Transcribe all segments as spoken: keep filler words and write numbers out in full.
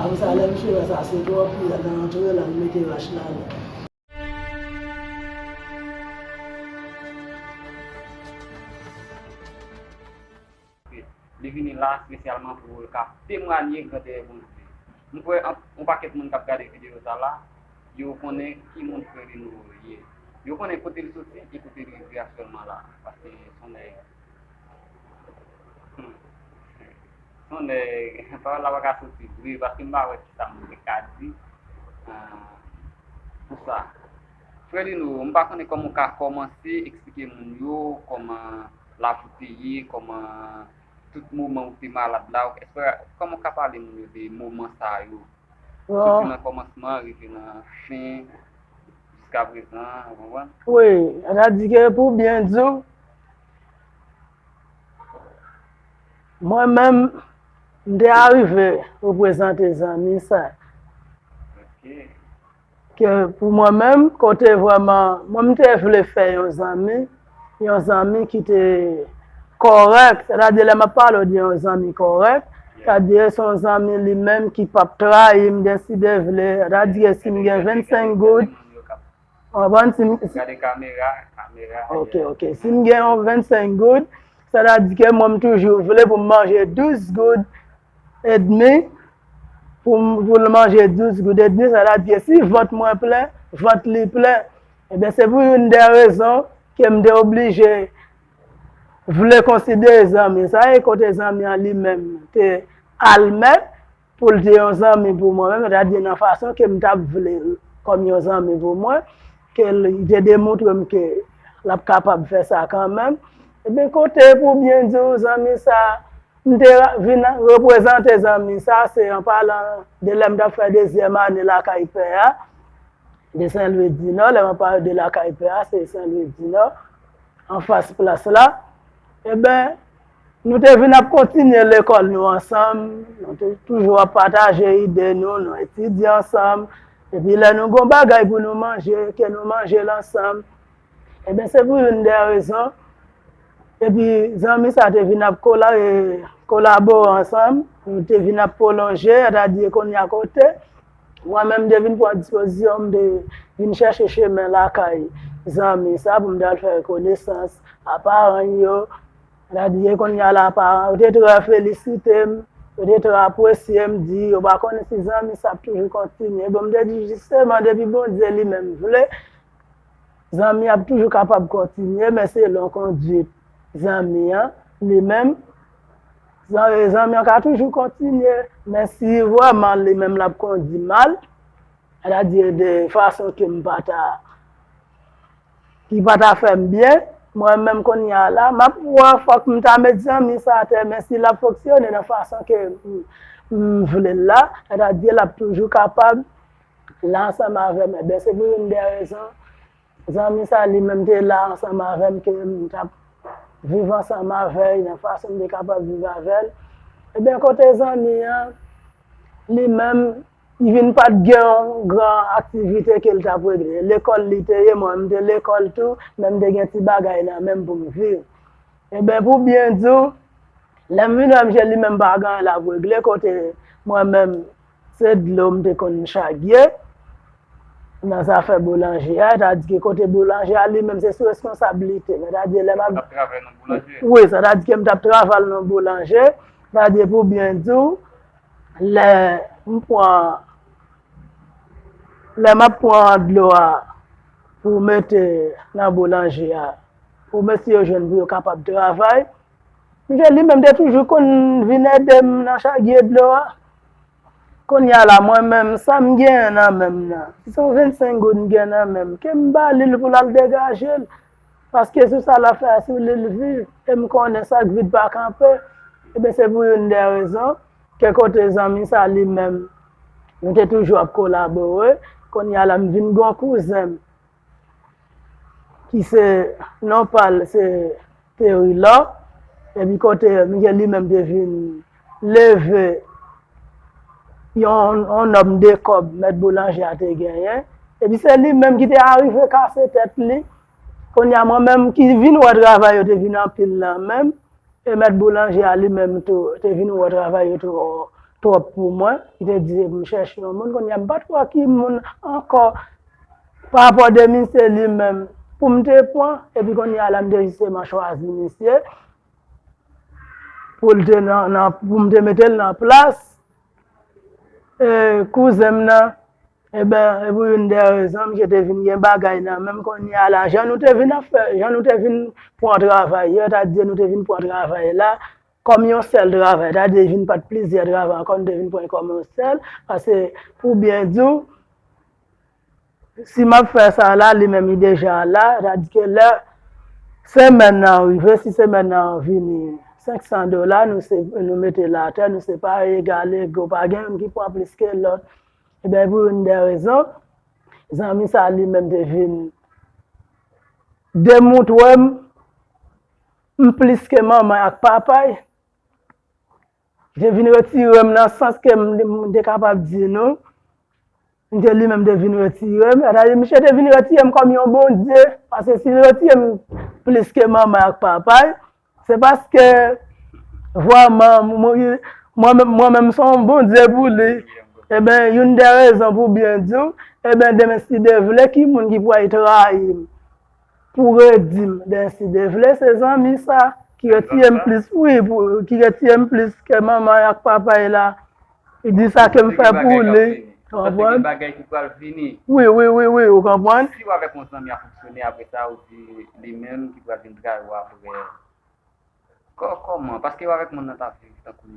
Apre sa, lè misye wè sa se twòp, li al nan antre, l al mete rach la. Li vini la espesyalman pou l ka temwanye grandè Bondye. M kwè an- yon pakèt moun k ap gade videyo sa la, yo konnen ki moun Frelino ye. Yo konnen kote l soti e kote l rive aktyèlman la. Paske se yon nèg, hmm, se yon nèg, pawòl la pa ka soti vre, paske m pa wè kisa moun te ka di, ah, pou sa. Frelino, m pa konnen kòman w ka kòmanse eksplike moun yo kòman lavi w te ye, kòman tout moman ou te malad la, èske, kòman w ka pale moun yo de moman sa yo? Soti nan kòmansman, rive nan fen, jiska prezan, ou konprann? Wi, sa di ke pou byen di w, mwen menm, m te arive reprezante zanmi sa. Ok. Ke pou mwen menm, kote vrèman, mwen m te vle fè yon zanmi, yon zanmi ki te kòrèk, sètadi lè m ap pale w de yon zanmi kòrèk, sètadi se yon zanmi li menm ki p ap trayi m, deside vle, sètadi si m gen vennsenk goud, w konprann, si m, si, gade kamera, kamera, ok, yeah, ok, si m gen yon vennsenk goud, sètadi ke mwen m toujou vle pou m manje douz goud, edmi, pou m, pou l manje douz goud edmi, sètadi si vant mwen plen, vant li plen. Ebyen, se pou youn dè rezon ke m te oblije vle konsidere zanmi sa, e kote zanmi an li menm te al mèt pou l te yon zanmi pou mwen menm, sètadi nan fason ke m t ap vle l kòm yon zanmi pou mwen, ke l te demontre m ke l ap kapab fè sa kanmenm. Ebyen, kote pou byen di w, zanmi sa, m te ra- vin reprezante zanmi sa, se an palan de lè m t ap fè dezyèm ane lakay pè a, de Sen Lwi di Nò, lè m ap pale de lakay pè a, se Sen Lwi di Nò, anfas plas la. Ebyen, nou te vin ap kontinye lekòl nou ansanm, nou te toujou ap pataje ide nou, nou etidye ansanm, epi lè nou gon bagay pou nou manje, ke nou manje l ansanm. Ebyen, se pou youn dè rezon. Epi, zanmi sa te vin ap kola- e, kolabore ansanm. Nou te vin ap pwolonje, sètadi kounye a kote. Mwen menm, m te vin pran dispozisyon, m te vin chèche chemen lakay zanmi sa pou m t al fè konesans a paran yo. Sètadi kounye a la, paran yo te trè felisite m, yo te trè apresye m, di yo pa konnen si zanmi sa ap toujou kontinye. Bon, m te di, jisteman, depi Bondye li menm vle, zanmi ap toujou kapab kontinye, men selon kondwit zanmi an, li menm, zan- zanmi an ka toujou kontinye, men si vrèman li menm l ap kondui mal, sètadi de fason ke m pa ta, ki pa ta fè m byen, mwen menm kounye a la, m ap wè fòk m ta met zanmi sa atè, men si l ap fonksyone nan fason ke m, m vle l la, sètadi l ap toujou kapab la ansanm avè m. Ebyen, se pou youn dè rezon, zanmi sa li menm te la ansanm avè m, ke m t ap viv ansanm avè l, nan fason m te kapab viv avè l. Ebyen, kote zanmi an, li menm, li vin pa t gen yon gran aktivite ke l t ap regle. Lekòl li te ye, mwen, m te lekòl tou, men m te gen ti bagay nan men m pou m viv. Ebyen, pou byen di w, lè m vin wè misye li menm pa gen anyen l ap regle, kote mwen menm, se dlo m te konn chagye nan zafè boulanje a, sètadi ke kote boulanje a, li menm, se sou responsablite m, sètadi lè m ap, ap travay nan boulanje. Wi, sètadi ke m t ap travay nan boulanje, sètadi pou byen di w, lè m pran, lè m ap pran dlo a pou mete nan boulanje a, pou mesye yo jwenn pou yo kapab travay, misye li menm te toujou konn vin ede m nan chagye dlo a. Kounye a la, mwen menm, sa m genyen nan men m nan, si se yon vennsenk goud m gen nan men m, ke m ba li l pou l al degaje l. Paske sou sa l ap fè a, sou li l viv, e m konnen sa k vide pa kanpe. Ebyen, se pou youn dè rezon ke kote zanmi sa li menm, nou te toujou ap kolabore. Kounye a la, m vin gon kouzen m, ki se, non pa l, se Terilò. Epi kote misye li menm te vin leve yon, yon nòm de kòb mèt boulanje a te genyen. Epi se li menm ki te arive kase tèt li. Kounye a mwen menm ki vin wè travay yo te vin anpil nan men m. E mèt boulanje a li menm tou, te vin wè travay yo twò, twòp pou mwen, ki te di pou m chèche yon moun. Kounye a, m pa t wè ki moun ankò pa rapò de misye li menm pou m te pran. Epi kounye a la, m te jisteman chwazi misye pou l te nan, nan, pou m te mete l nan plas e, kouzen m nan. Eben, e pou youn dè rezon, misye te vin gen bagay nan men m kounye a la. Jan nou te vin ap fè, jan nou te vin pran travay, yo ta di nou te vin pran travay la, kòm yon sèl travay, ta di vin pa t plizyè travay ankò, nou te vin pran kòm yon sèl, paske pou byen di w, si m ap fè sa la, li menm li deja la, ta di ke lè semèn nan rive, si semèn nan vini, senk san dola, nou se, nou mete l atè, nou separe egal ego, pa gen youn ki pran plis ke lòt. Ebyen, pou youn dè rezon, zanmi sa li menm te vin demontre m, m plis ke manman ak papay. Li te vin retire m nan sans ke m, m te kapab di nou, m te li menm te vin retire m. Sètadi, misye te vin retire m kòm yon bondye, paske si l retire m plis ke manman ak papay, se paske vrèman, mwen, mwen menm, mwen menm se yon bondye pou li. Eben, youn dè rezon pou byen di w, eben, demen si Dye vle, ki moun ki pral trayi m pou redi m, ben si Dye vle, se zanmi sa ki retire m plis, wi, pou, ki retire m plis ke manman ak papay la. Li di sa ke m fè pou li. Ou konprann? Gen bagay ki pral vini. Wi, wi, wi, wi, ou konprann? Si w avèk yon zanmi ap fonksyone, apre sa, ou di li menm ki pral vin trayi w apre. Kò-, kòman? Paske w avèk moun nan t ap viv tankou...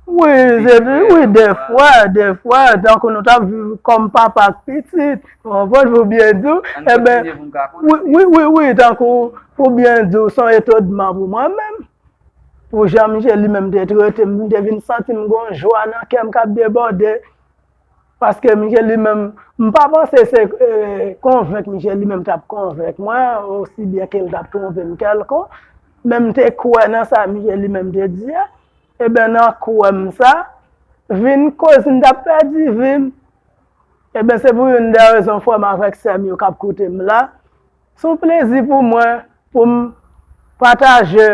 Wi, se vre, wi, dèfwa, dèfwa, tankou nou t ap viv kòm papa ak pitit. Ou konprann, pou byen di w, eben, wi, wi, wi, wi, tankou, pou byen di w, se yon etònman pou mwen menm. Pou jan misye li menm te trete m, m te vin santi m gon jwa nan kè m k ap debòde. Paske misye li menm, m pa panse se, eh, konvenk misye li menm t ap konvenk mwen, osi byen ke l t ap twonpe m kèlkonk, men m te kwè nan sa misye li menm te di a. Eben, nan kwè m sa, vin koz m t ap pèdi vi m. Eben, se pou youn dè rezon frè m avèk sè m yo k ap koute m la. Se yon plezi pou mwen, pou m pataje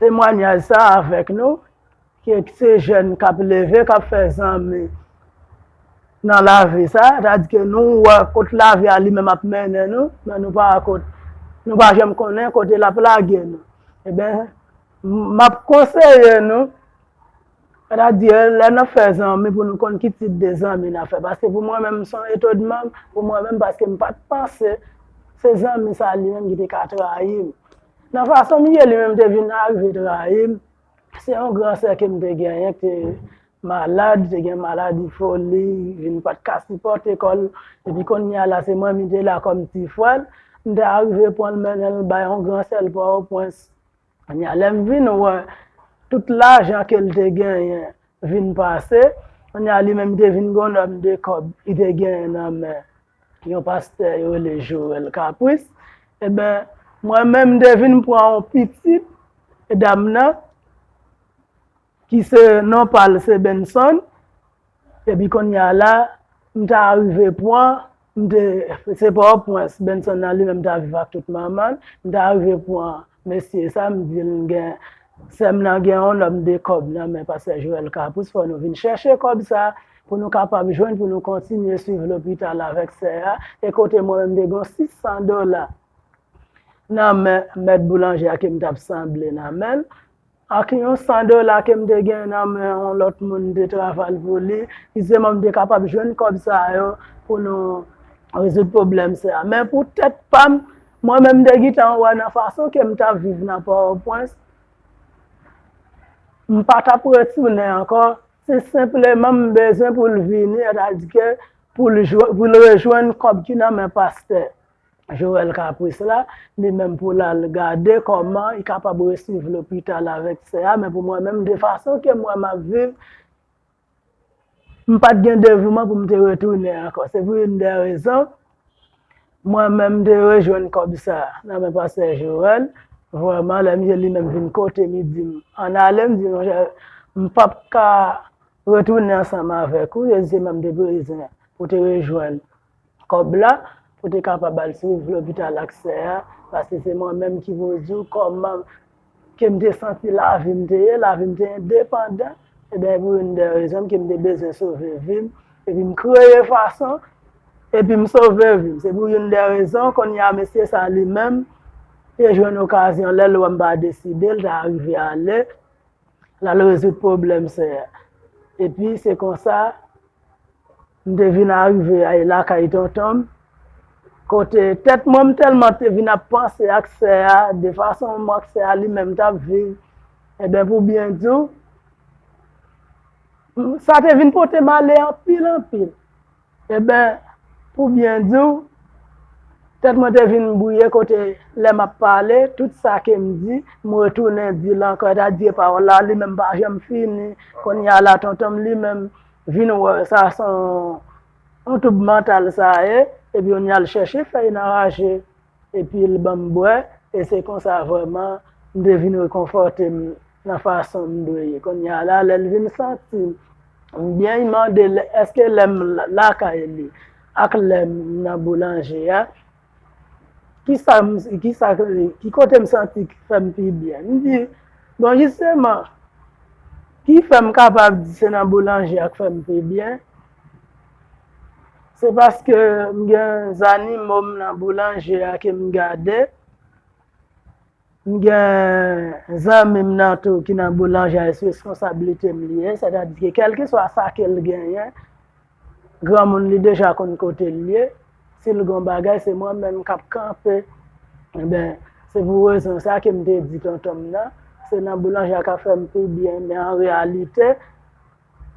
temwanyaj sa avèk nou, ke se jèn k ap leve, k ap fè zanmi nan lavi sa, sètadi ke nou wè kot lavi a li menm ap mennen nou, men nou pa kot, nou pa janm konnen kote l ap lage nou. Eben, m ap konseye nou, sètadi lè n ap fè zanmi pou nou konn ki tip de zanmi n ap fè. Paske pou mwen menm, se yon etònman pou mwen menm, paske m pa t panse se zanmi sa li menm ki te ka trayi m. Nan fason misye li menm te vin arive trayi m, se yon gran sè ke m te genyen ki te malad, te gen maladi foli, vin pa t ka sipòte kò l. Epi kounye a la, se mwen m te la kòm ti frè l. M te arive pran l, mennen l bay yon gran sè l Pòtoprens. Kounye a, lè m vin wè tout lajan ke l te genyen vin pase, kounye a, li menm te vin gen yon nòm de kòb li te genyen nan men yon pastè yo rele Joel Caprice. Eben, mwen menm, m te vin pran yon pitit dam nan, ki se non pa l se Benson. Epi kounye a la, m ta rive pran, m te, se Pòtoprens, Benson nan li menm ta viv ak tout manman l, m ta rive pran mesye sa, m di l m gen, sè m nan gen yon nòm de kòb nan men pastè Joel Caprice, fò nou vin chèche kòb sa pou nou kapab jwenn, pou nou kontinye swiv lopital avèk sè a, e kote mwen menm m te gen yon sis san dola nan men mèt boulanje a ke m t ap sanble nan men l, ak yon san dola ke m te gen nan men yon lòt moun m te travay pou li, ki se mwen m te kapab jwenn kòb sa yo pou nou rezoud pwoblèm sa. Men pou tèt pa m, mwen menm m te gentan wè nan fason ke m t ap viv nan Pòtoprens, m pa t ap retounen ankò. Se senpleman m bezwen pou l vini, sètadi ke pou l jwe-, pou l rejwenn kòb ki nan men pastè Joel Caprice la, li menm pou l al gade kòman li kapab reswiv lopital avèk sè a, men pou mwen menm, de fason ke mwen m ap viv, m pa t gen devouman pou m te retounen ankò. Se pou youn dè rezon, mwen menm, m te rejwenn kòb sa nan men pastè Joel. Vrèman, lè misye li menm vin kote m, li di m, ann ale, m di, monchè, m p ap ka retounen ansanm avèk ou, se mwen m te bezwen pou te rejwenn kòb la pou te kapab al swiv lopital ak sè a, paske se mwen menm ki pou di w kòman ke m te santi lavi m te ye, lavi m te endepandan, Ebyen, pou youn dè rezon ke m te bezwen sove vi m, epi m kreye fason, epi m sove vi m. Se pou youn dè rezon, kounye a mesye sa li menm, te jwenn okazyon, lè l wè m pa deside, l ta rive ale, l al rezoud pwoblèm sè a. Epi, se konsa, m te vin arive ay lakay tonton m, kote tèt mwen m tèlman te vin ap panse ak sè a, de fason m ak sè a li menm t ap viv, ebyen, pou byen di w, sa te vin pote m ale anpil, anpil. Ebyen, pou byen di w, tèt mwen te vin bwouye kote lè m ap pale, tout sa ke m di, m retounen di l ankò, etadi pawòl la, li menm pa janm fini. Kounye a la, tonton m li menm vin wè sa se yon, yon twoub mantal sa ye, epi yon al chèche fèy nan raje, epi l ban m bwè, e se konsa vrèman m te vin rekonfòte m nan fason m dwe ye. Kounye a la, lè l vin santi m byen, li mande l, èske lè m lakay li ak lè m nan boulanje a, kisa m, kisa, ki kote m santi ki fè m pi byen? M di, bon, jisteman, ki fè m kapab di se nan boulanje a k fè m pi byen? Se paske m gen zannimo m nan boulanje a ke m gade, m gen zanmi m nan tou ki nan boulanje a, e se reskonsablite m li ye, sètadi ke kèlkeswa sa ke l genyen, granmoun li deja konn kote l ye, si l gen yon bagay, se mwen menm k ap kanpe. Ebyen, se pou rezon sa ke m te di tonton m nan, se nan boulanje a k ap fè m pi byen, men an reyalite,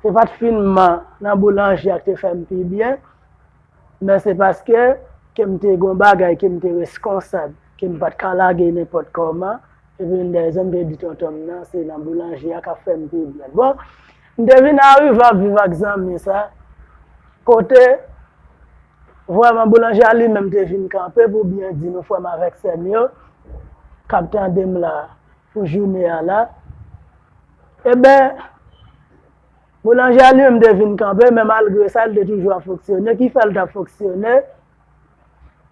se pa t finman nan boulanje a k te fè m pi byen, men se paske ke m te gen yon bagay ke m te reskonsab, ke m pa t ka lage nenpòt kòman, epi youn dè rezon m te di tonton m nan, se nan boulanje a k ap fè m pi byen. Bon, m te vin arive ap viv ak zanmi sa, kote vrèman boulanje a li menm te vin kanpe pou byen di nou frè m avèk sè m yo, k ap tande m la, pou jounen an la. Ebyen, boulanje a li menm te vin kanpe, men malgre sa, li te toujou ap fonksyone. Ki fè l t ap fonksyone?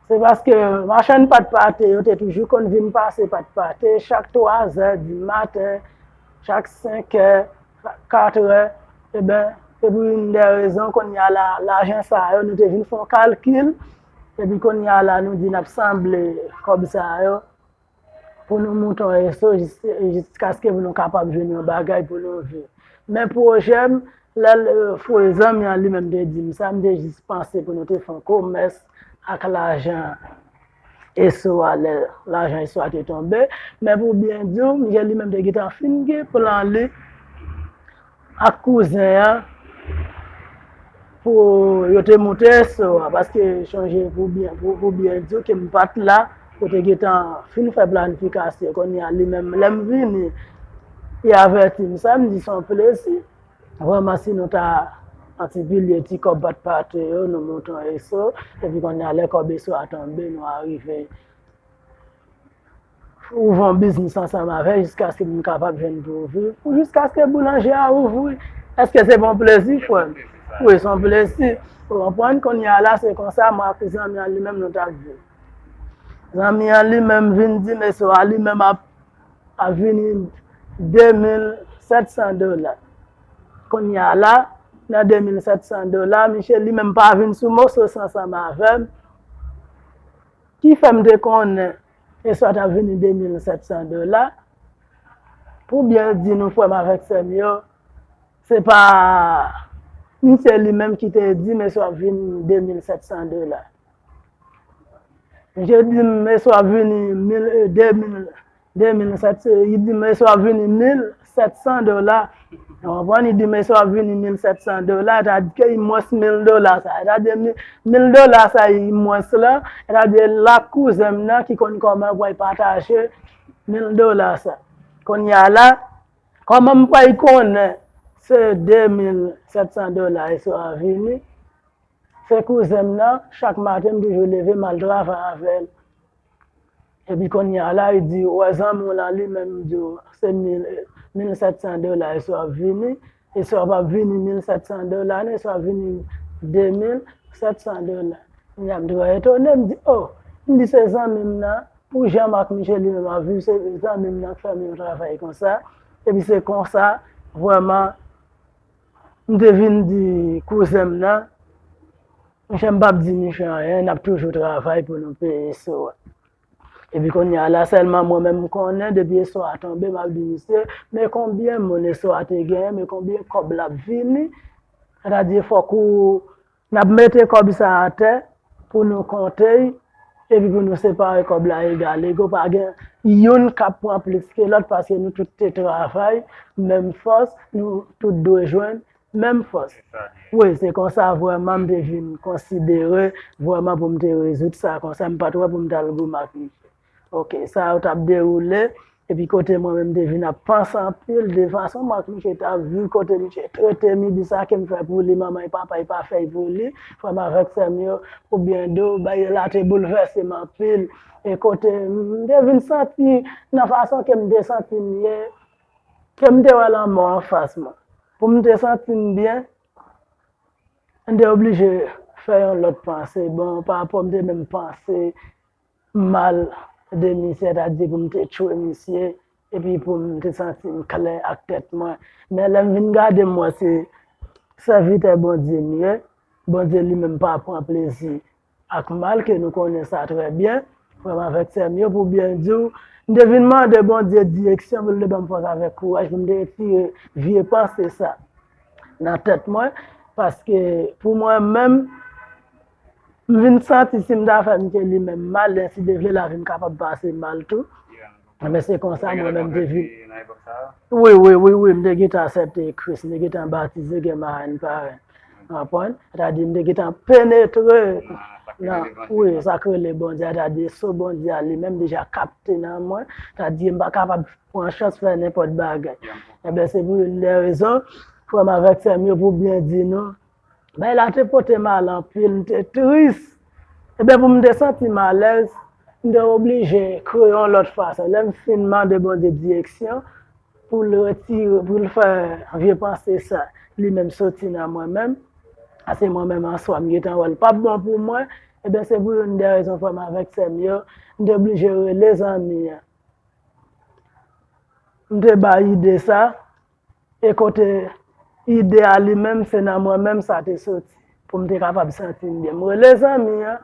Se paske machann pat pate yo te toujou konn vin pase pat pate chak twa zè di maten, chak senk è, kat è. Ebyen, se pou youn dè rezon, kounye a la, lajan sa yo, nou te vin fè yon kalkil, epi kounye a la, nou di n ap sanble kòb sa yo pou nou moute yon resto jis-, jiskaske pou nou kapab jwenn yon bagay pou nou viv. Men pwojè m, lè l, fwe zanmi an li menm te di m sa, m te jis panse pou nou te fè yon komès ak lajan eso a, lè lajan eso a te tonbe. Men pou byen di w, misye li menm te gentan fin gen plan li ak kouzen an pou yo te moute eso a, paske chonje pou byen, pou, pou byen di w ke m pa t la, yo te gentan fin fè planifikasyon. Kounye a, li menm, lè m vini, li avèti m sa, m di se yon plezi. Vrèman, si nou ta antipilye ti kòb pat pate yo, nou moute yon eso, epi kounye a, lè kòb eso a tonbe, nou arive ouvri yon biznis ansanm avè l jiskaske nou kapab jwenn pou viv, pou jiskaske boulanje a ouvri. Èske se pa yon plezi, frè m? Wi, se yon plezi. Ou konprann? Kounye a la, se konsa, mwen ak zanmi an li menm, nou t ap viv. Zanmi an li menm vin di m eso a, li menm ap, ap vini de mil sèt san dola. Kounye a la, nan de mil sèt san dola, misye li menm pa vin sou moso san ansanm avè m. Ki fè m te konnen eso a t ap vini de mil sèt san dola. Pou byen di nou, frè m avèk sè m yo, se pa misye li menm ki te di m eso a ap vini de mil sèt san dola. Misye di m eso a ap vini mil, e, de mil, de mil sèt san, li di m eso a ap vini mil sèt san dola. Ou konprann? Li di m eso a ap vini mil sèt san dola, sa di ke li mwens mil dola sa. Sa di mi-, mil dola sa li mwens lan, sa di l ak kouzen m nan ki konn kòman pou al pataje mil dola sa. Kounye a la, kòman m pral konnen se de mil sèt san dola eso a vini? Se kouzen m nan, chak maten m toujou leve, m al travay avè l. Epi kounye a la, li di, wè zanmi w lan li menm di w, se mil, mil sèt san dola eso a ap vini, eso a p ap vini mil sèt san dola, non, eso a ap vini de mil sèt san dola. Kounye a m trè etone, m di, o, m di se zanmi m nan, pou jan m ak misye li menm ap viv, se zanmi m nan k fè m yon travay konsa. Epi se konsa, vrèman, M te vin di kouzen m nan, monchè, m p ap di misye anyen, n ap toujou travay pou nou peye Soa. Epi kounye a la sèlman mwen menm m konnen, depi Soa tonbe, m ap di misye, men konbyen moun Soa te genyen, men konbyen kòb l ap vini. Sètadi fòk ou, n ap mete kòb sa atè pou nou konte l, epi pou nou separe kòb la egal ego, pa gen youn k ap pran plis ke lòt, paske nou tout te travay, menm fòs, nou tout dwe jwenn menm fòs. Wi, se konsa vrèman m te vin konsidere vrèman pou m te rezoud sa konsa, m pa t wè pou m t al goumen ak misye. Oke, sa yo t ap dewoule, epi kote mwen menm m te vin ap panse anpil de fason m ak misye t ap viv, kote misye trete m, epi sa ke m fè pou li, manman e papa e pa fè l pou li, frè m avèk sè m yo, pou byen di w, bagay la te boulvèse m anpil. E kote m te vin santi, nan fason ke m te santi m ye, ke m te wè lanmò anfas mwen. Pou m te santi m byen, m te oblije fè yon lòt panse. Bon, pa rapò m te menm panse mal de misye, sètadi pou m te tchwe misye, epi pou m te santi m klè ak tèt mwen. Men lè m vin gade, m wè se sèvitè Bondye m ye. Bondye li menm pa pran plezi ak mal, ke nou konnen sa trè byen. Frè m avèk sè m yo, pou byen di w, m te vin mande Bondye direksyon pou l te ban m fòs avèk kouraj pou m te retire vye panse sa nan tèt mwen, paske pou mwen menm, m vin santi si m ta fè misye li menm mal, ensi de vle, lavi m kapab pase mal tou. Men se konsa mwen menm m te vin. Wi, wi, wi, wi, m te gentan aksepte Kris, m te gentan batize, gen marenn parenn. Konprann? Sètadi m te gentan penetre nan, wi, sa k rele Bondye a, sètadi so Bondye a li menm deja kapte nan mwen, sètadi m pa kapab pran chans fè nenpòt bagay. Ebyen, se pou youn de rezon, frè m avèk sè m yo, pou byen di nou, bagay la te pote m al anpil, m te tris. Ebyen, pou m te santi m alèz, m te oblije kreye yon lòt fason. Lè m fin mande Bondye direksyon, pou l retire, pou l fè vye panse sa, li menm soti nan mwen menm, paske mwen menm an swa, m gentan wè l p ap bon pou mwen, ebyen, se pou youn de rezon, frè m avèk sè m yo, m te oblije rele zanmi an. M te ba ide sa, e kote ide a li menm, se nan mwen menm sa te soti, pou m te kapab santi m byen. M rele zanmi an,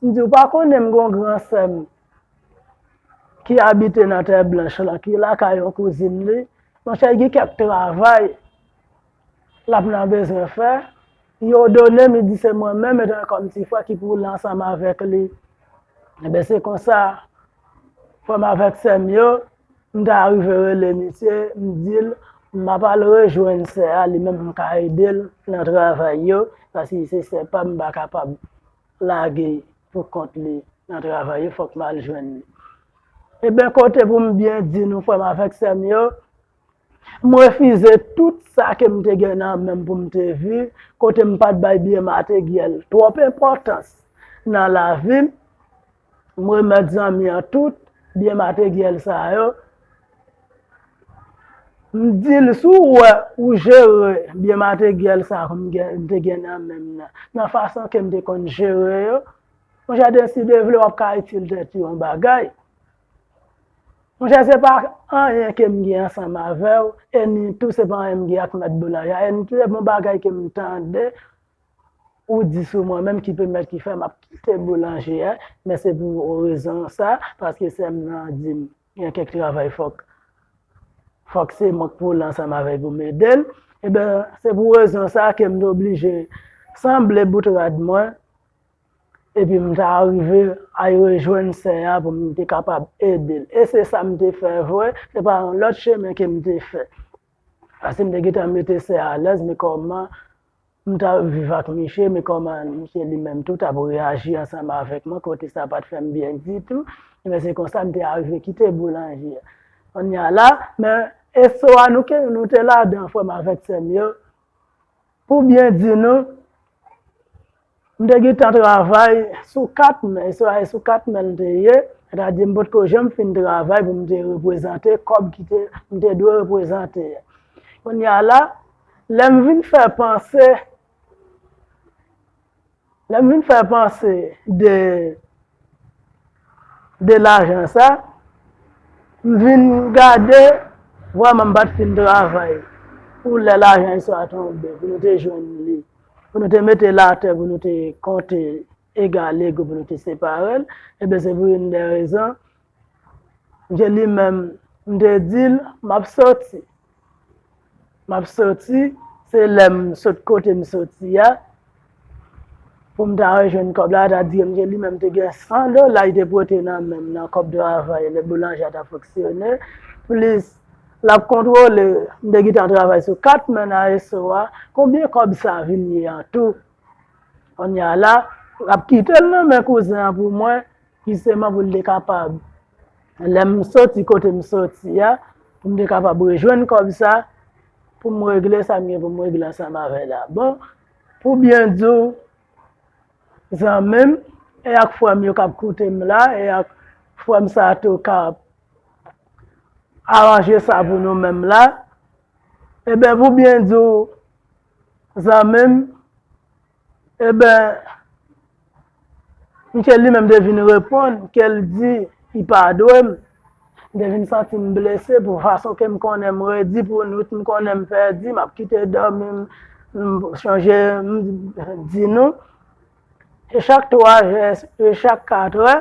m di, "Ou pa konnen m gen yon gran sè m ki abite nan Tè Blanch lan, ki lakay yon kouzin li. Monchè, gen kèk travay l ap nan bezwen fè." Yo donnen m, li di se mwen menm, etan kòm ti frè ki pou l ansanm avèk li. Ebyen, se konsa, frè m avèk sè m yo, m ta rive rele misye, m di l, m ap al rejwenn sè a, li menm m ka ede l nan travay yo, paske se sè pa m, m pa kapab lage l pou kont li nan travay yo, fòk m al jwenn li. Ebyen, kote pou m byen di nou, frè m avèk sè m yo, m refize tout sa ke m te gen nan men m pou m te viv, kote m pa t bay byen materyèl twòp enpòtans nan lavi m. M remèt zanmi an tout byen materyèl sa yo. M di l, "Si w wè ou jere byen materyèl sa yo m gen, m te gen nan men m nan, nan fason ke m te konn jere yo, monchè, ensi de vle, w ap ka itil tèt ou yon bagay." Monchè, se pa anyen ke m gen ansanm avè w, e ni tou se pa anyen m gen ak mèt boulanje a, e ni tou se pa yon bagay ke m tande ou di sou mwen menm ki pèmèt, ki fè m ap kite boulanje a, men se pou rezon sa, paske sè m nan di m, gen kèk travay fòk, fòk se mwen k pou l ansanm avè l pou m ede l. Ebyen, se pou rezon sa ke m te oblije sanble bout rad mwen, epi m ta rive al rejwenn sè a pou m te kapab ede l. E se sa m te fè vre, se pa yon lòt chemen ke m te fè. Paske m te gentan mete sè a alèz, men kòman m ta viv ak misye, men kòman misye li menm tou t ap reyaji ansanm avèk mwen, kote sa pa t fè m byen ditou. Men se konsa m te arive kite boulanje a. Kounye a la, men eso a nou ke nou te ladan, frè m avèk sè m yo, pou byen di nou, m te gentan travay sou kat men, eso a e sou kat men l te ye, sètadi m potko janm fin travay pou m te reprezante kòb ki te, m te dwe reprezante a. Kounye a la, lè m vin fè panse, lè m vin fè panse de, de lajan sa, m vin gade, vrèman m pa t fin travay. Pou lè lajan istwa a tonbe, pou nou te jwenn li, pou nou te mete l atè, pou nou te konte egal ego, pou nou te separe l, ebyen, se pou youn de rezon, misye li menm, m te di l, m ap soti. M ap soti, se lè m sot kote m soti a, pou m ta rejwenn kòb la, ta di misye li menm te gen san dola li te pote nan men m nan kòb travay lè boulanje a t ap fonksyone, plis l ap kontwole, m te gentan travay sou kat men nan resto a, konbyen kòb sa vin ye an tou? Kounye a la, l ap kite l nan men kouzen an pou mwen, jisteman pou l te kapab, lè m soti kote m soti a, pou m te kapab rejwenn kòb sa, pou m regle sa m gen pou m regle ansanm avè l la. Bon, pou byen di w, zanmi m, e ak frè m yo k ap koute m la, e ak frè m sa tou k ap aranje sa pou nou menm la, ebyen, pou byen di w, zanmi m, ebyen, misye li menm te vin reponn ke l di li pa dwe m. M te vin santi m blese pou fason ke m konnen m redi, pou nwit m konnen m pèdi, m ap kite dòmi, m, m chanje, m di nou. E chak twa è, e chak kat è,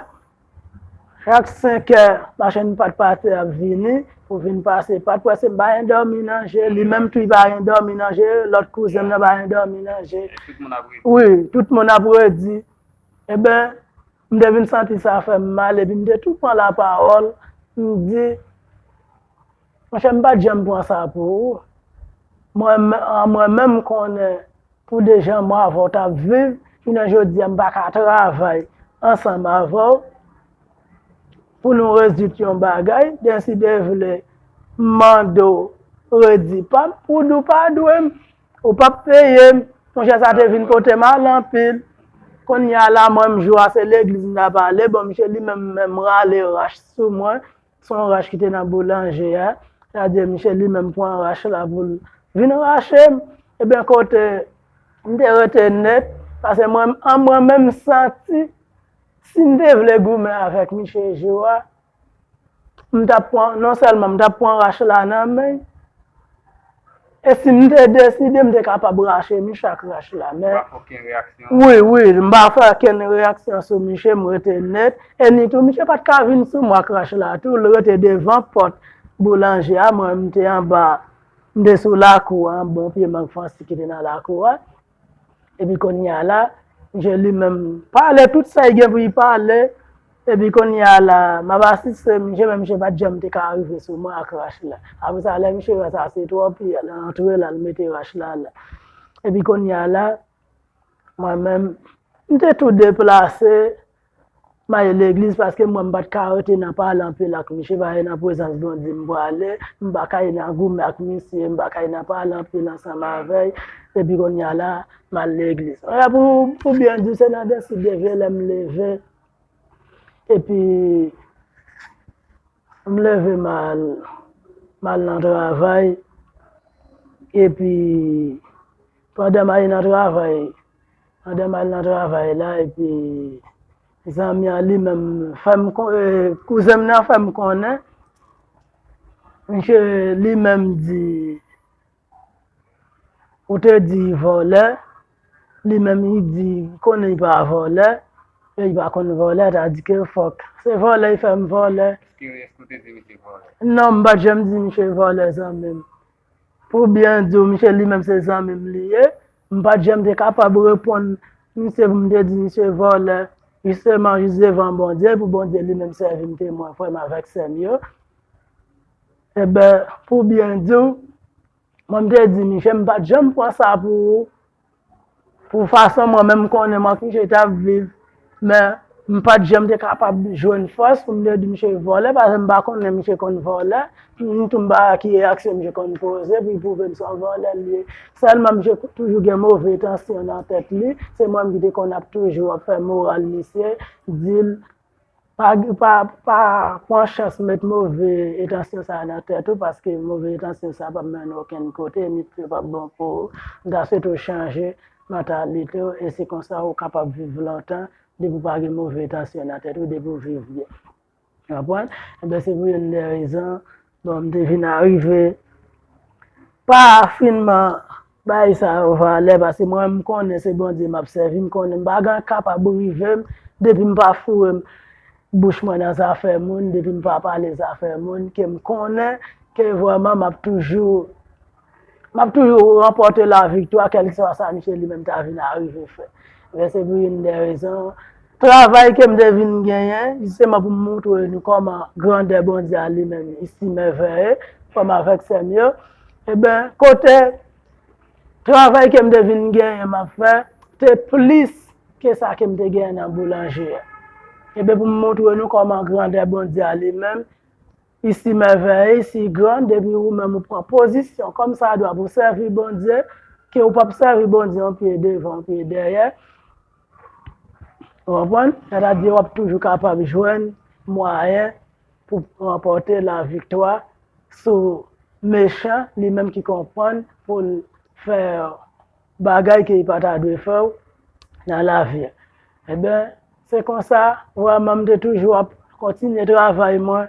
chak senk è, machann pat pate ap vini pou vin pase pat. Prèske m pa gen dòmi nan je, li menm tou li pa gen dòmi nan je, lòt kouzen m nan pa gen dòmi nan je. Tout moun ap redi. Wi, tout moun ap redi. Ebyen, m te vin santi sa fè m mal, epi m te tou pran lapawòl, m di, monchè, m pa t janm pran sa pou ou. Mwen, mwen menm, m konnen pou de jan mwen avè w t ap viv, jounen jodi a, m pa ka travay ansanm avè w pou nou rezoud yon bagay, dèsi de vle, m mande w redi pa m, ou di w pa dwe m, ou p ap peye m. Monchè, sa te vin pote m al anpil. Kounye a la, mwen, m jou a se legliz m t ap ale, bon, misye li menm, menm rale rach sou mwen. Se yon rach ki te nan boulanje a. Sa di misye li menm pran rach la pou l vin rache m. Ebyen, kote m te rete nèt, paske mwen, an mwen menm, m santi, si m te vle goumen avèk misye jou a, m t ap pran, non sèlman m t ap pran rach la nan men l, e si m te deside, m te kapab rache misye ak rach la, men... Ou pa fè okenn reyaksyon? Wi, wi, m pa fè okenn reyaksyon sou misye, m rete nèt. E ni tou, misye pa t ka vin sou mwen ak rach la tou, l rete devan pòt boulanje a, mwen, m te anba, m te sou lakou a, bon pye mang fransi ki te nan lakou a. Epi kounye a la, misye li menm pale tout sa li gen pou li pale. Epi kounye a la, m ap asiste misye, men misye pa t janm te ka rive sou mwen ak rach la. Apre sa, lè misye wè sa se twòp, li al antre, l al mete rach la la. Epi kounye a la, mwen menm, m te tou deplase, m ale legliz, paske mwen, m pa t ka rete nan pale anpil ak misye, paske nan prezans Bondye m prale, m pa ka ye nan goumen ak misye, m pa ka ye nan pale anpil ansanm avè l, epi kounye a la, m al legliz. Kounye a pou, pou byen di, se nan dèsi de vle lè m leve, epi m leve m al, m al nan travay, epi pandan m ale nan travay, pandan m al nan travay la, epi zanmi an li menm fè m kon-, eh, kouzen m nan fè m konnen, misye li menm di, ou te di vòlè, li menm li di, li konnen li pa vòlè, e li pa konn vòlè, ta di ke fòk se vòlè, li fè m vòlè. Èske, èske ou te di misye vòlè? Non, m pa t janm di misye vòlè, zanmi m. Pou byen di w, misye li menm se zanmi m li ye. M pa t janm te kapab reponn misye pou m te di misye vòlè. Jisteman, jis devan Bondye, pou Bondye li menm sèvi m temwen, frè m avèk sè m yo. Ebyen, pou byen di w, mwen, m te di misye, m pa t janm pran sa pou ou. Pou fason mwen menm m konnen mwen ak misye t ap viv, men m pa t janm te kapab jwenn fòs pou m te di misye vòlè, paske m pa konnen misye konn vòlè, ni tou m pa ki reyaksyon misye konn poze pou l pwouve m se yon vòlè l ye. Sèlman misye toujou gen move entansyon nan tèt li, se mwen menm ki te konn ap toujou ap fè moral misye, di l, pa, pa, pa pran chans met move entansyon sa a nan tèt ou, paske move entansyon sa a p ap mennen w okenn kote, ni tou p ap bon pou ou. M ta swete w chanje mantalite w, e se konsa ou kapab viv lontan, depi w pa gen move entansyon nan tèt ou, depi w viv byen. Ou konprann? Ebyen, se pou youn de rezon, bon, m te vin arive, pa finman bay sa yo valè, paske mwen, m konnen se Bondye m ap sèvi, m konnen m pa gen kapab rive m, depi m pa foure m bouch mwen nan zafè moun, depi m pa pale zafè moun, ke m konnen ke vrèman m ap toujou, m ap toujou ranpòte laviktwa, kèlkeswa sa misye li menm ta vin arive fè. Men se pou youn de rezon, travay ke m te vin genyen, jisteman pou m montre nou kòman grandè Bondye a li menm, isi mèvèye, frè m avèk sè m yo. Eben, kote travay ke m te vin genyen m ap fè, te plis ke sa ke m te genyen nan boulanje a. Eben, pou m montre nou kòman grandè Bondye a li menm, isi mèvèye, isi gran, depi ou menm ou pran pozisyon kòmsadwa pou sèvi Bondye, ke ou p ap sèvi Bondye yon pye devan, yon pye dèyè. Ou konprann? Sètadi w ap toujou kapab jwenn mwayen pou ranpòte laviktwa sou mechan, li menm ki konprann pou l fè bagay ke li pa ta dwe fè w nan lavi a. Eben, se konsa, vrèman, m te toujou ap kontinye travay mwen.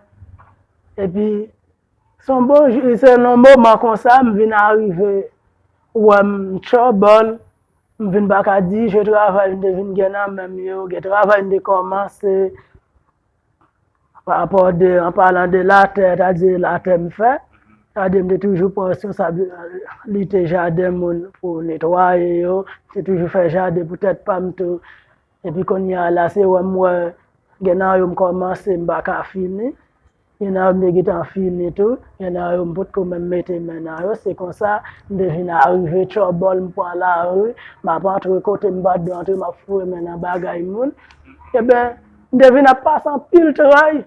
Epi, se yon bon jou, se nan moman konsa, m vin arive wè m tchòbòl, m vin pa ka dirije travay m te vin gen nan men m yo, gen travay m te kòmanse, pa rapò de, an palan de latè, sètadi latè m fè, sètadi m te toujou pran responsablite jaden moun pou netwaye yo, m te toujou fè jaden pou tèt pa m tou. Epi kounye a la, se wè m wè gen nan yo m kòmanse, m pa ka fini. Gen nan yo m te gentan fini tou. Gen nan yo m potko menm mete men nan yo. Se konsa, m te vin arive tchòbòl, m pran lari, m ap antre kote m pa t dwe antre, m ap foure men nan bagay moun. Eben, m te vin ap pase anpil tray.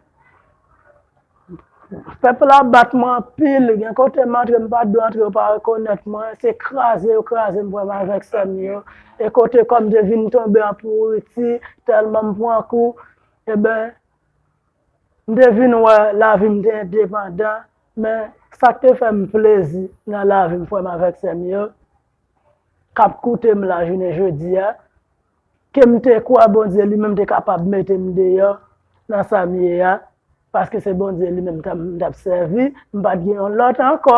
Pèp la bat mwen anpil, gen kote m antre, m pa t dwe antre, yo pa rekonèt mwen, se kraze yo kraze m, frè m avèk sè m yo. E kote kò m te vin tonbe an pouriti, tèlman m pran kou, eben, m te vin wè lavi m te endepandan, men sa k te fè m plezi nan lavi m, frè m avèk sè m yo, k ap koute m la jounen jodi a, ke m te kwè Bondye li menm te kapab mete m deyò nan sa m ye a, paske se Bondye li menm m t ap, m t ap sèvi, m pa t gen yon lòt ankò.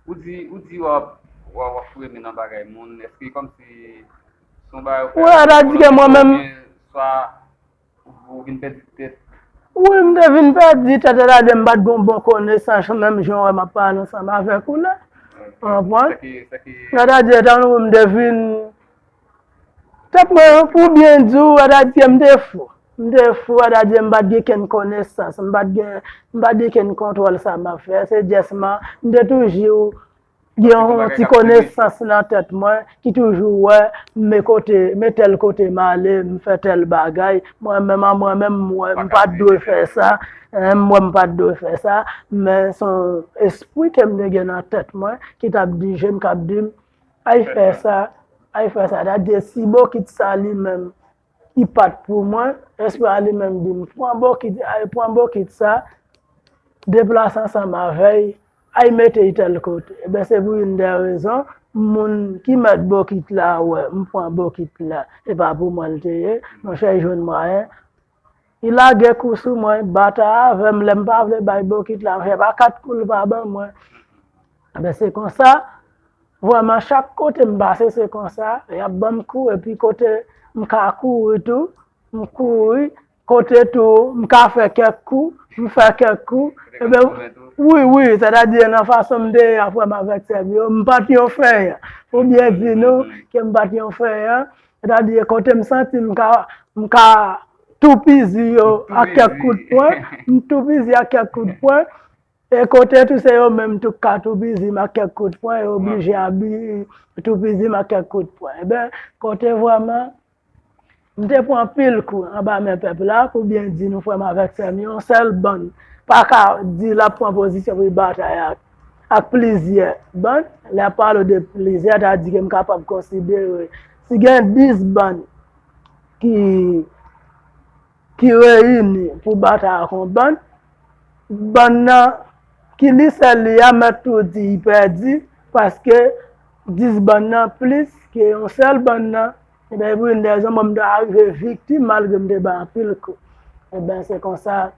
Ou di, ou di w ap, w ap, w ap foure men nan bagay moun, èske kòmsi se yon bagay ou fè... Wi, sa ta di ke mwen menm, oubyen swa ou vin pèdi tèt? Wi, m te vin pèdi tèt, sètadi m pa t gen bon konesans, menm jan w wè m ap pale ansanm avèk ou la. Ok. Ou konprann? Sa ki, sa ki... Sètadi, etan donné m te vin, tèt mwen, pou byen di w, sètadi m te fou. M te fou, sètadi m pa t gen kenn konesans, m pa t gen, m pa t gen kenn kontwòl sa m ap fè. Se jès man, m te toujou gen yon ti konesans nan tèt mwen ki toujou wè, men kote, men tèl kote m ale, m fè tèl bagay, mwen menm an mwen menm, m wè, m pa t dwe fè sa, m wè m pa t dwe fè sa, men se yon espri ke m te gen nan tèt mwen ki t ap dirije m, k ap di m, ay fè sa, ay fè sa. Sètadi si bokit sa li menm, li pa t pou mwen, espri a li menm di m, pran bokit, ay, pran bokit sa, deplase ansanm avè l, ay mete l tèl kote. Eben, se pou youn dè rezon, moun ki mèt bokit la wè m pran bokit la, se pa pou mwen l te ye, monchè, li jwenn mwayen, li lage kou sou mwen, li batay avè m, lè m pa vle bay bokit la, monchè, pa kat kou l pa ban mwen. Eben, se konsa, vrèman, chak kote m pase, se konsa, y ap ban m kou, epi kote m ka kouri tou, m kouri, kote tou, m ka fè kèk kou, m fè kèk kou. Eben, wi, wi, sètadi nan fason m te ye a, frè m avèk sè m yo, m pa t yon fèyan. Pou byen di nou ke m pa t yon fèyan, sètadi kote m santi m ka, m ka toupizi yo ak kèk kout pwen, m toupizi ak kèk kout pwen. E kote tou se yo menm tou k ka toupizi m ak kèk kout pwen, yo oblije abi toupizi m ak kèk kout pwen. Eben, kote vrèman, m te pran anpil kou anba men pèp la, pou byen di nou, frè m avèk sè m yo, yon sèl bann pa ka di l ap pran pozisyon pou l batay ak, ak plizyè bann. Lè y ap pale de plizyè, ta di ke m kapab konsidere, si gen dis bann ki ki reyini pou batay ak yon bann, bann nan ki li sèl li a mèt tou di li pèdi, paske dis bann nan plis ke yon sèl bann nan. Eben, pou youn dè rezon, mwen, m te arive viktim malgre m te bay anpil kou. Eben, se konsa,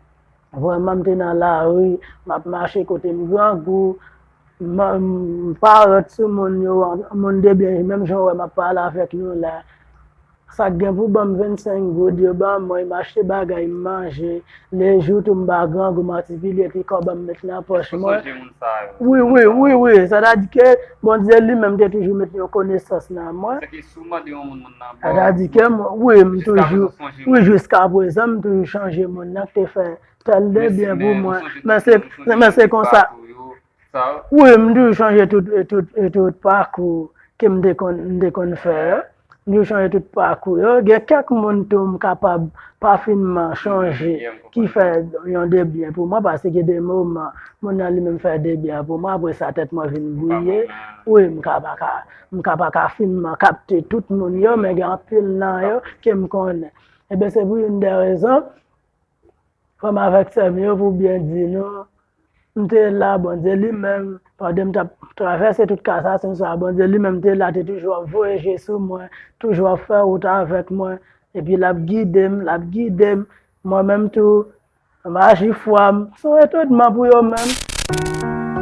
vrèman, m te nan lari, m ap mache kote m grangou, M pa rèt sou moun yo, moun de byen, menm jan w wè m ap pale avèk nou la. Sa k gen pou ban m vennsenk goud, yo ban mwen, m achte bagay, m manje. Lejou tou m pa grangou, m atipilye ti kòb an m met nan pòch mwen. Wi, wi, wi, wi. Sètadi ke Bondye li menm te toujou met yon konesans nan mwen. Sètadi ke, wi, m toujou, wi, jiska prezan, m toujou chanje moun nan ki te fè tèl de byen pou mwen. Men se, men se konsa. Wi, m toujou chanje tout, tout, tout pakou ke m te konn, m te konn fè yo. M toujou chanje tout pakou yo. Gen kèk moun tou m kapab pa finman chanje ki fè yon de byen pou mwen, paske gen de moman, moun nan li menm fè de byen pou mwen, apre sa tèt mwen vin bwouye. Wi, m ka pa ka, m ka pa ka finman kapte tout moun yo, men gen anpil nan yo ke m konnen. Ebyen, se pou youn de rezon, frè m avèk sè m yo, pou byen di nou, m te la, Bondye li menm, pandan m t ap travèse tout ka sa, se sa, Bondye li menm te la, te toujou ap voye je sou mwen, toujou ap fè wout avèk mwen, epi l ap gide m, l ap gide m. Mwen menm tou, m aji fwa m, se yon etonnman pou yo menm.